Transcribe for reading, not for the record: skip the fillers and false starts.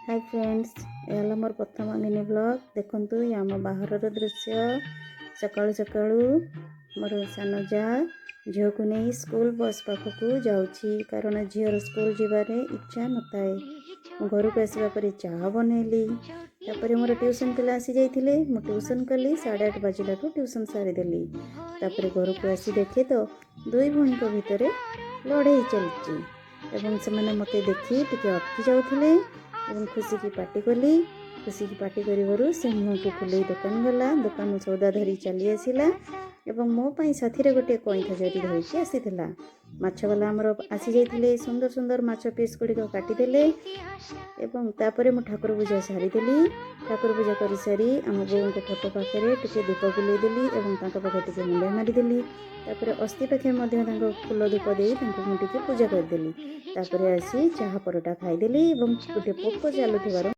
High friends, ଏହା ହେଲା ମୋର ପ୍ରଥମ ମିନି ବ୍ଲଗ୍। ଦେଖନ୍ତୁ, ଇଏ ଆମ ବାହାରର ଦୃଶ୍ୟ। ସକାଳୁ ସକାଳୁ ମୋର ସାନ ଯା ଝିଅକୁ ନେଇ ସ୍କୁଲ ବସ୍ ପାଖକୁ ଯାଉଛି, କାରଣ ଝିଅର ସ୍କୁଲ ଯିବାରେ ଇଚ୍ଛା ନଥାଏ। ମୁଁ ଘରକୁ ଆସିବା ପରେ ଚାହା ବନେଇଲି। ତାପରେ ମୋର ଟ୍ୟୁସନ୍ ପିଲା ଆସିଯାଇଥିଲେ, ମୁଁ ଟ୍ୟୁସନ୍ କଲି। 8:30 ବାଜିଲାଠୁ ଟ୍ୟୁସନ୍ ସାରିଦେଲି। ତାପରେ ଘରକୁ ଆସି ଦେଖେ ତ ଦୁଇ ଭଉଣୀଙ୍କ ଭିତରେ ଲଢ଼େଇ ଚାଲିଛି ଏବଂ ସେମାନେ ମୋତେ ଦେଖି ଟିକେ ଅଟକି ଯାଉଥିଲେ ଏବଂ ଖୁସିକି ପାଟି କଲି। ଖୁସିକି ପାଟି କରିବାରୁ ସେ ମୁହଁକୁ ଫୁଲେଇ ଦୋକାନ ଗଲା। ଦୋକାନରୁ ସଉଦା ଧରି ଚାଲି ଆସିଲା ଏବଂ ମୋ ପାଇଁ ସାଥିରେ ଗୋଟିଏ କଇଁଥ ଜରି ଧରିକି ଆସିଥିଲା। ମାଛବାଲା ଆମର ଆସିଯାଇଥିଲେ। ସୁନ୍ଦର ସୁନ୍ଦର ମାଛ ପିସ୍ ଗୁଡ଼ିକ କାଟିଦେଲେ ଏବଂ ତାପରେ ମୁଁ ଠାକୁର ପୂଜା ସାରିଦେଲି। ଠାକୁର ପୂଜା କରିସାରି ଆମ ବୋଉଙ୍କ ଫଟୋ ପାଖରେ ଟିକେ ଧୂପ ବୁଲେଇ ଦେଲି ଏବଂ ତାଙ୍କ ପାଖରେ ଟିକେ ମୁଣ୍ଡିଆ ମାରିଦେଲି। ତାପରେ ଅସ୍ଥି ପାଖରେ ମଧ୍ୟ ତାଙ୍କ ଫୁଲ ଧୂପ ଦେଇ ତାଙ୍କୁ ମୁଁ ଟିକେ ପୂଜା କରିଦେଲି। ତାପରେ ଆସି ଚାହା ପରଟା ଖାଇଦେଲି ଏବଂ ଗୋଟେ ପୋକ ଚାଲୁଥିବାର